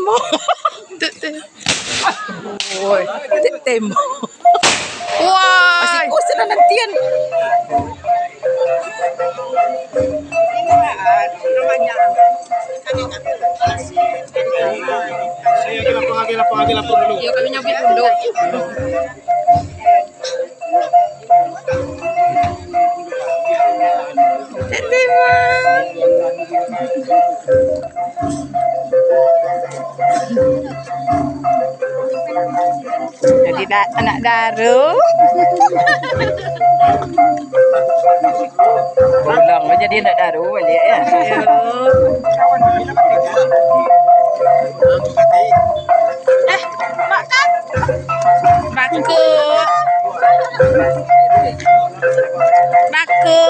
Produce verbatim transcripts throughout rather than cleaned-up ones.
Tu, tu. Woi, tu tembok. Wah. Masih kusut lah nantian. Ayo, lapor, ayo, lapor, ayo, lapor dulu. Yo, kami nyabuik dulu. Jadi da-, anak daru. Pulang jadi anak daru baliak, ya. Eh, makan. Baku. Baku.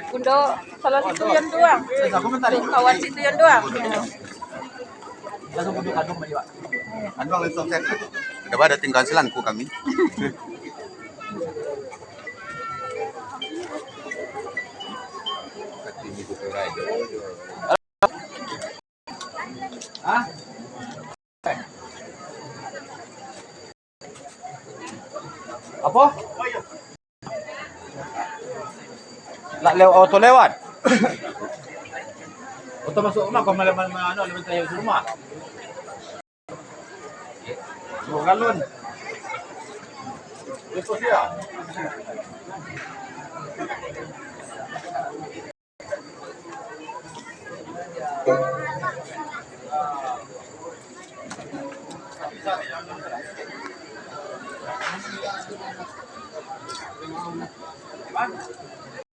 Undo, salah situ Yon doang. Kawan situ Yon doang. Coba ada tinggal selangku kami. Hah? Apo? Nak lewat, oto lewat? Oto masuk rumah, kau malam-malam, anu, malam rumah. Dua galon.